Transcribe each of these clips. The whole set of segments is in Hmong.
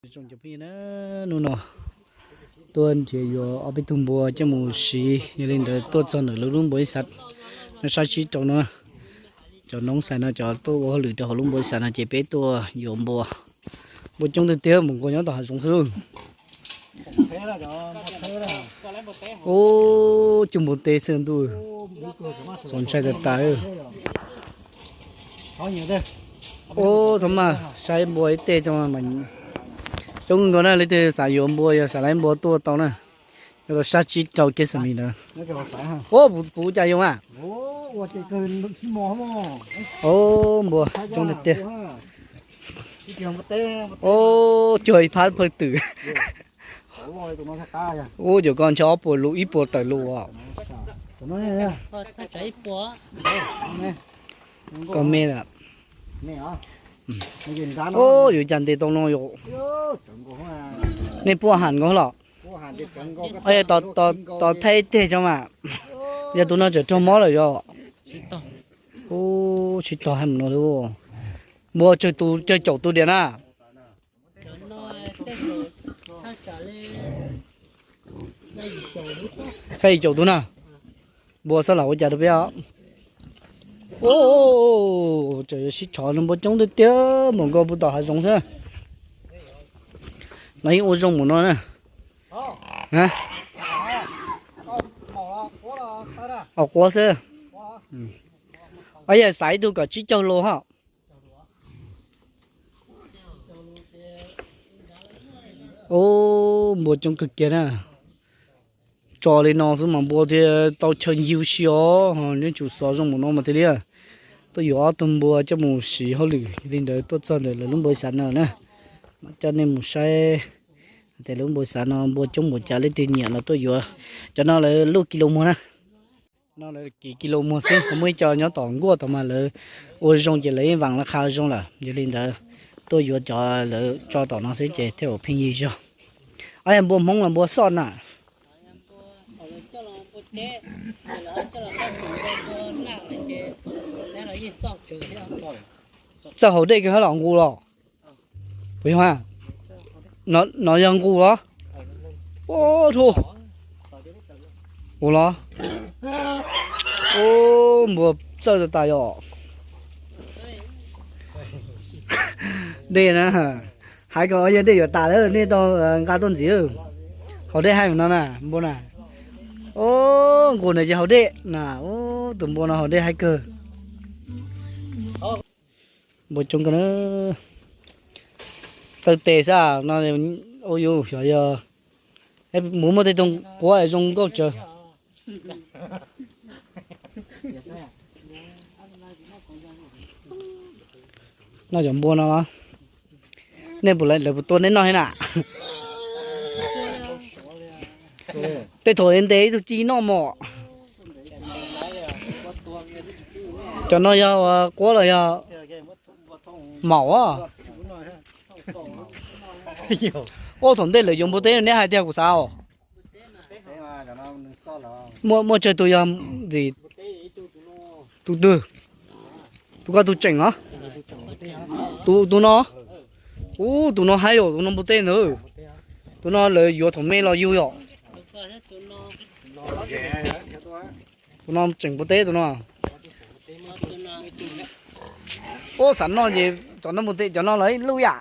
Zoo cov phooj ywg na, hnub no tuaj nrhiav yuav ob peb tug npua coj mus siv, yog li ntawd tuaj txog ntawm lawv lub npua ib xav no sab tsib rau no. Cov noob xais no cov tuaj ua hauj lwm rau hauv lub npua ib xav no ces peb tuaj yuav npua. Npua coob tiag tiag, mus nkaus nyob tom hav zoov xwb lauj. Ub, cug npua teb xwb ntuj, txaus ntshai tas tas. Ub, txhob maj saib npua ib teg tso mas coob nkaus na, leej twg xav yuav npua yog xav laib npua tuaj tau na. Yuav tau sab tsib rau kiab xam mis ntawd. Ub, puv cas yoo a? Ub, npua coob tiag tiag. Ub, cuag ib phab pawg twm. Ub, cov ko ntshe ob puas lus ib puas tawm lus os. Koj me lawm. Ub, yuav cas ntes tau no yom. Nej puaj ham nkaus los? Tos thaij teg tso mas. Yog tus no tseem raug mob lawm yom. Ub, tsis tau hais mus no li. Npua tsawg tus, tsawg caum tus diam na? Xya yim caum tus na. Npua xab lam ua cas rau peb os. Ub, tseem yuav sib tshov no, npua coob tiag tiag, mus nkaus puag tom hav zoov xwb. No yeej ua zoo mus no na. Os quav xwb. Os, yog xaiv ib tug kom tsib caug lus hos. Ub, npua coob kawg kiag na. Tso li no xwb mas npua thiaj tau chaw ncig ua si os, neb tsum xov zoo mus no mas thiaj li. Tuaj yuav ob tug npua coj mus siv hauj lwm li ntawd tuaj txog ntawm lawv lub npua ib xav no na. Coj nej mus saib tias lub npua ib xav no npua coob npaum cas, leej twg nyiam los tuaj yuav. Cov no lawv luj kis lus muag na. No lawv kis kis lus muag xwb, muaj ib co nyob tom nkuaj tom mas lawv ua zoo ces lawv yeej vam lawv qha zoo lawm. Yog li ntawd tuaj yuav cov lawv tso tom no xwb ces thiaj ua pheej yig zog. Ob yog npua Hmoob los npua xoj na? Txawj haus dej kawg los nqus los? Puas yog? No yog nqus los? Ub, nqus los? Ub, npua txawj tas tas yom. Dej na, hais kom yog dej yuav tas lawm nej tau nqa tuaj ntxiv. Haus dej haib no na npua na. Ub, nqus na ces haus dej na. Ub, tus npua no haus dej haib kawg. Npua coob kawg na. Taw tes xwb no. Ua yus xyov yog mus muaj tej tug quav zoo nkauj tsawv. Noj cov npua no los? Nej puas, lawv puas tua nej noj thiab na? Tej thaum ntes ib tug ci noj mos. Cov no yog quav los yog maum? Ua thaum ntej lawv yuav npua teb neb hais tiag kuv xav os. Muaj tsawg tus yog tus twg? Tus koj tus tseem os? Tus no? Ub, tus no haib yom, tus no npua teb ntawd. Tus no lawv yuav thaum me los yug yom. Tus no tseem npua teb tus no. Ub, xav noj ces cov no npua teb, cov no los luj yam.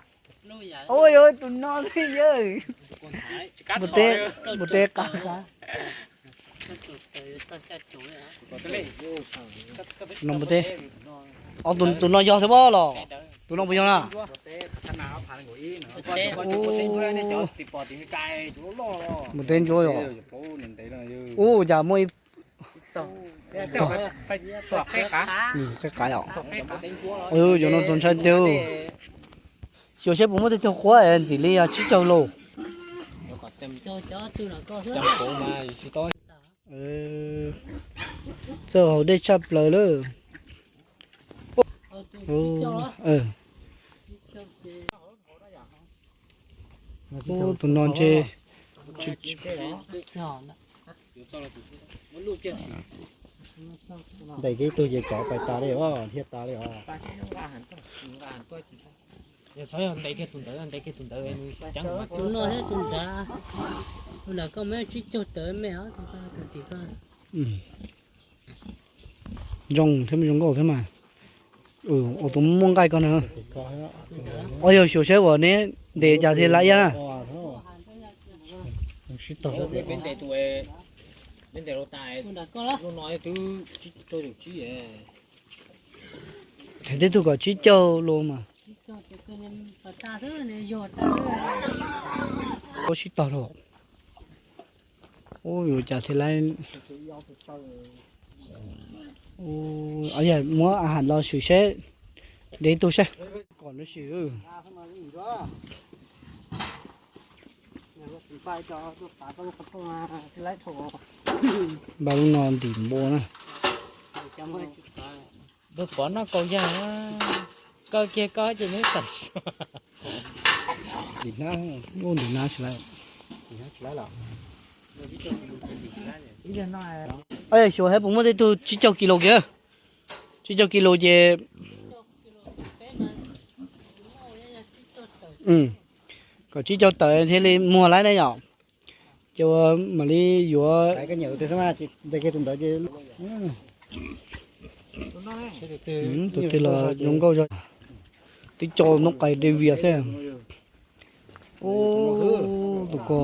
Ua yog tus no li yawg. Npua teb, npua teb qab qab. Tus no npua teb. Tus no yog thiab los? Tus no puas yog na? Npua teb ntsuab yom. Ub, cas muaj ib qeb qav os. Yuav no txaus ntshai tiag. Xyuas seb puas muaj tej tug quab ntxim li yog tsib caug lus. Txawj haus dej tshaj plaws lawm. Tus no ntshe ntes kiag ib tug ces tsov pais tas li os, dhia tas li os. Ntes kiag tus ntawd, ntes kiag tus ntawd. Tus no thiab tus nrad, tus nrad koj muab tsib caug tawm me os, tus tim koj. Zoo thiab, zoo nkauj thiab mas. Ua tus muaj nqaij ko na. Os, yog xyuas saib uas neb ntes cas thiaj lab iab na. Hais tib tug kom tsib caug los mas. Ua sib tog los. Ua yuav cas thiaj lab. Muab a has los swm seb, ntes tug saib. Kom nws swm. Npaj lub no ntim npua na. Pov noj kaus yag, koj kiag koj ces neb tawm. Ntim hnab, ntim hnab tsis lab. Xyuas saib puas muaj tej tug tsib caug kis lus kiag. Tsib caug kis lus ces kom tsib caug tawm thiaj li muag lab ne yom. Ces mam li yuav. Tus twg los zoo nkauj zog. Twb coj noob qais de vias xwb. Tus ko,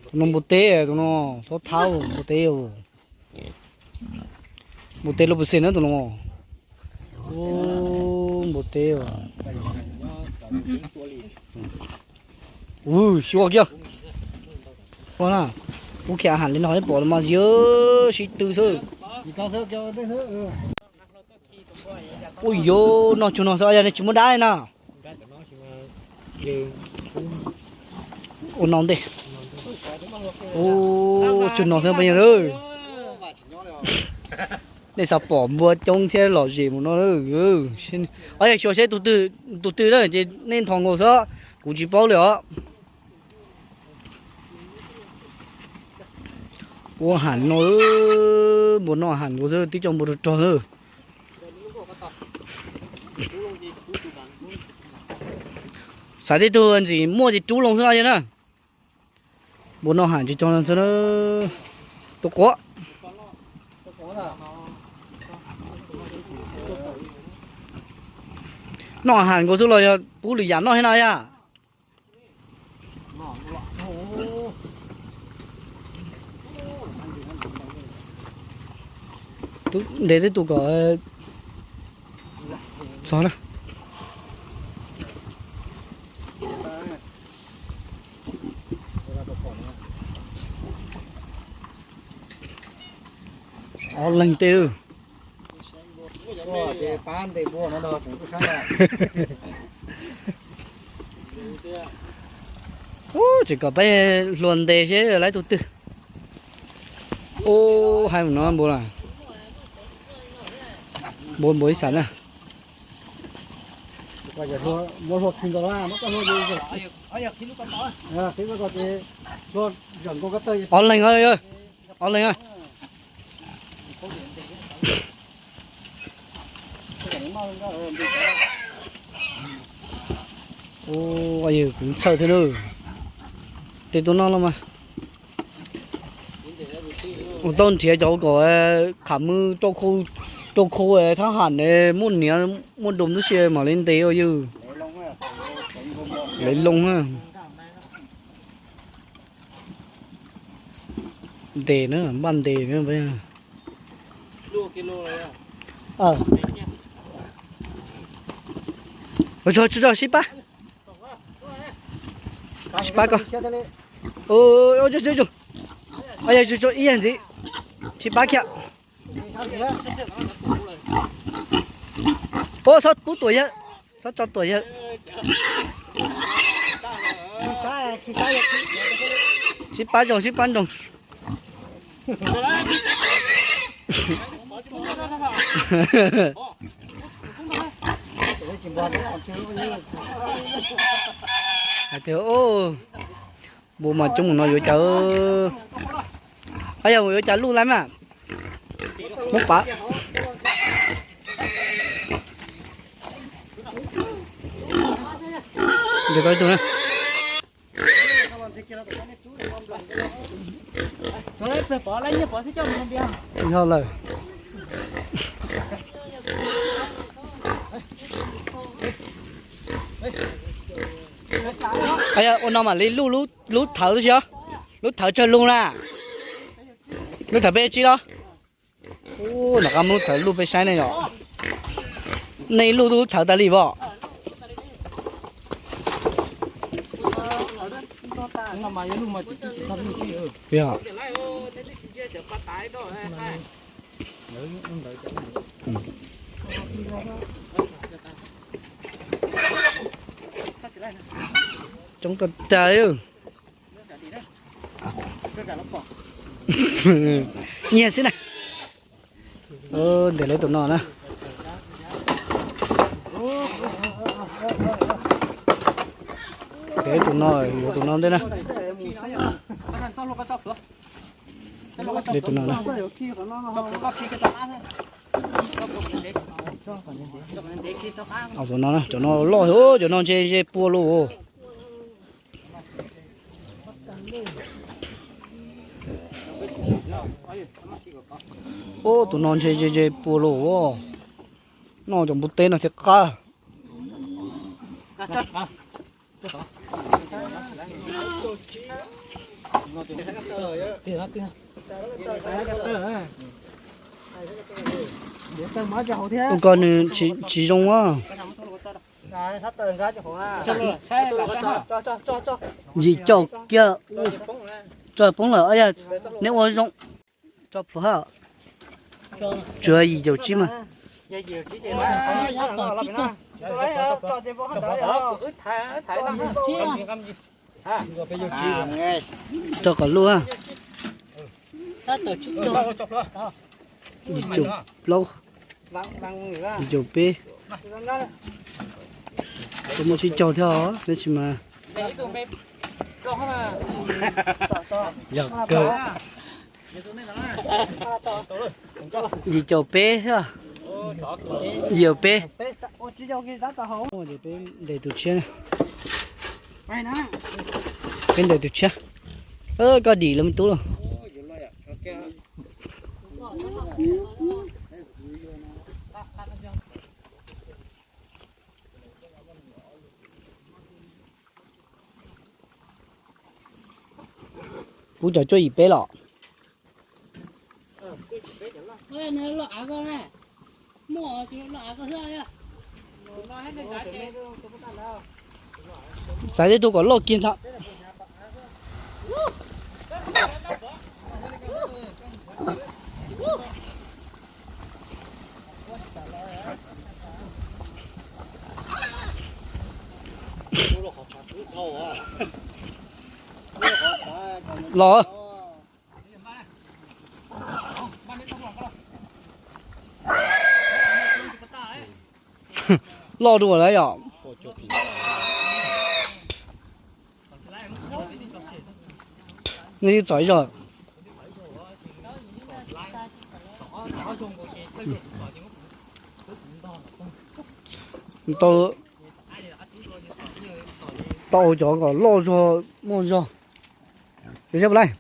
tus no npua teb, tus no thaub thab npua teb. Npua teb lub pus xes na tus no. Npua teb. Xyuas kiag. Ua na, ub, khiav a has li no pom los mas yog sib tw xwb. Ua yuav noj tsuag no xwb, yog nej tsis muaj dab li na. Ua no ntej. Ua tsuag no xwb pab yog. Nej xav pom npua coob thiab lom zem mus no. Os, yog xyuas seb tus twg na ces nej ntho nkaus xwb, kuv tsis paub li os. Ua has no, npua no has nkaus xwb, twb coj npua rog rog xwb. Xav tib tug ntxim muaj ces rub loo xwb no yog na. Npua no has tsis cog xwb na. Tus quav. Noj has nkaus xwb los yog pub lwm yam noj thiab no yog. Ntes tib tug kom txog na. Ob leeg tej. Ub, tsis kom peb hluas ntes seb lawv tus twg. Ub, hais mus no npua, npua npua ib xav na. Ob leeg, ob leeg. Ua yog kuv txhawj thiab na. Tej tuaj noj los mas. Ua tau nrhiav cov kom qham mw rau khau thab ham ne, muaj niam muaj doos tib si mam li ntes ua yog. Lev loo na. Ntes na, npaj ntes na. Tso, tso, sib pab. Sib pab ko. Ib yam ntxiv. Sib pab kiag. Ub, txhob pub tuam yawg, txhob tso tuam yawg. Sib pab zoo, sib pab zoo. Hais tias, npua mas coob mus no yuav cas, ab, yog yuav cas luj lawm mas. Muab pav. Tus tau ib tug na. Yog lawm. Ua no mam li luj lub thawv xwb os. Lub thawv tsawg lug na? Lub thawv peb tsib los? Ub, nram qab muab lub thawv luj peb saib ne yom. Nej luj lub thawv tas li os. Yog. Coob tag tag li. Nyiag xwb na. Ntes lawv tus no na. Ntes tus no, yuav tus no ntej na. Ntes tus no na. Tus no na, cov no loj, cov no ntshe ze pua lawm. Ub, tus no ntshe ze ze pua lawm. Noj cov npua teb no thiaj qab. Ub, koj nws tsis zoo a. Yim caum kiag. Tso poob lawm, neb ua zoo. Tso plhuav hab. Tsuav yim caum tsib mas. Tso kom luj. Yim caum plaub, yim caum peb. Tau muaj tsib caug thiab os, tab sis mas yog kawg. Yim caum peb thiab, yim caum peb. Peb ntes tus tshiab, peb ntes tus tshiab. Koj dim los me tub lauj. Kuv cov cuaj yim peb los. Xaiv tej tug kom loj kiag ntag. Los. Loj dua lawm yom. Nej txom ib zaug. Tau, tau cov kom loj zog muaj zog. Saib puas laij.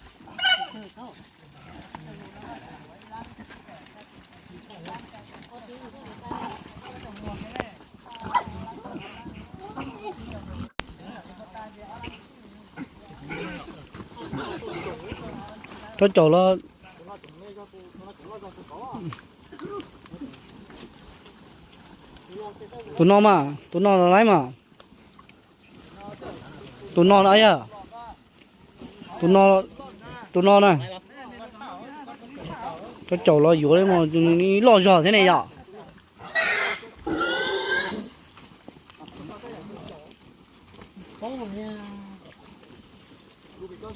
Rau caum los. Tus no mas, tus no los laib mas. Tus no na yog. Tus no, tus no na. Rau caum los yuav li mas, loj zog thiab ne yom.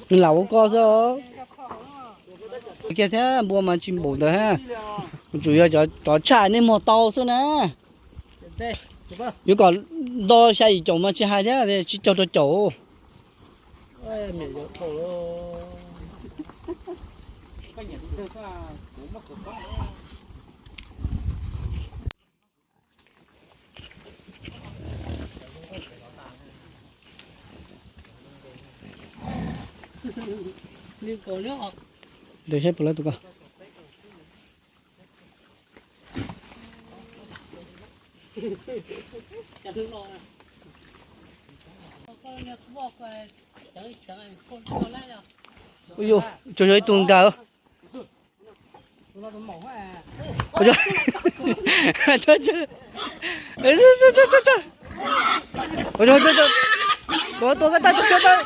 Nws lam ua koj xwb. Kiag thiab, npua mas tsis npaum ntawd. Tsuas yog cov tshaj nej muag tau xwb na. Yuav kom nto xya yim caum mas tsis hais thiab, tsib caug rau caum. Ntawd saib puas lawv tus ko. Ua, tsuas yog ib tug nkag. Tua koj tag, tua koj tag.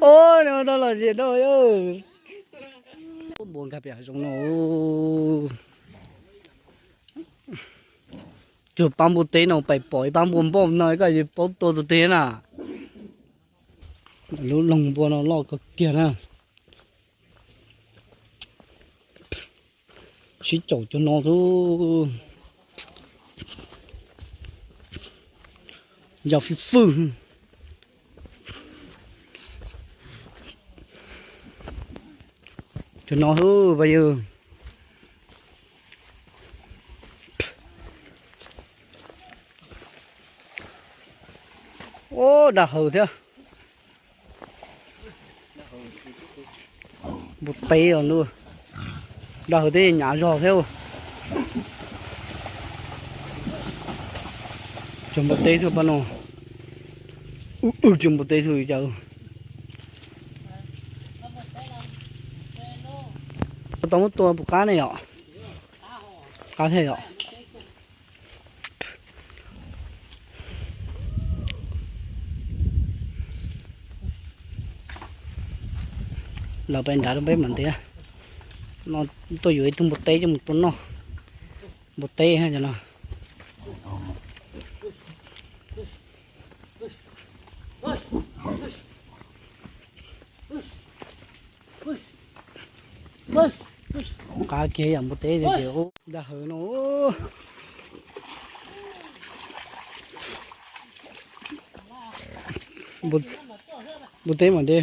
Ua, nws tau los zis dau. Npua nkag pem hav zoov no. Tsuas pab npua teb no pais pom ib pab npua npauj no koj yuav paub tua tus twg na. Lub loog npua no loj kawg kiag na. Sib caum cov no xwb. Yog fij fwj. Cov no xwb pab yawg. Ua, dag hawv thiab. Npua teb os, dag hawv thiab nyav zog thiab. Cov npua teb xwb pab no. Cov npua teb xwb cas. Tau muab tua puas qab ne yom? Qab thiab yom? Los pem nrad rau peb mam ntiav. No tuaj yuav ib tug npua teb coj mus tua noj. Npua teb cov no. Qab kiag yam npua teb tiag tiag. Dag hawv no. Npua teb mas de.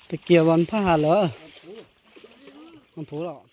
Tag kiag vas phaj has lawm. Vas phuv los.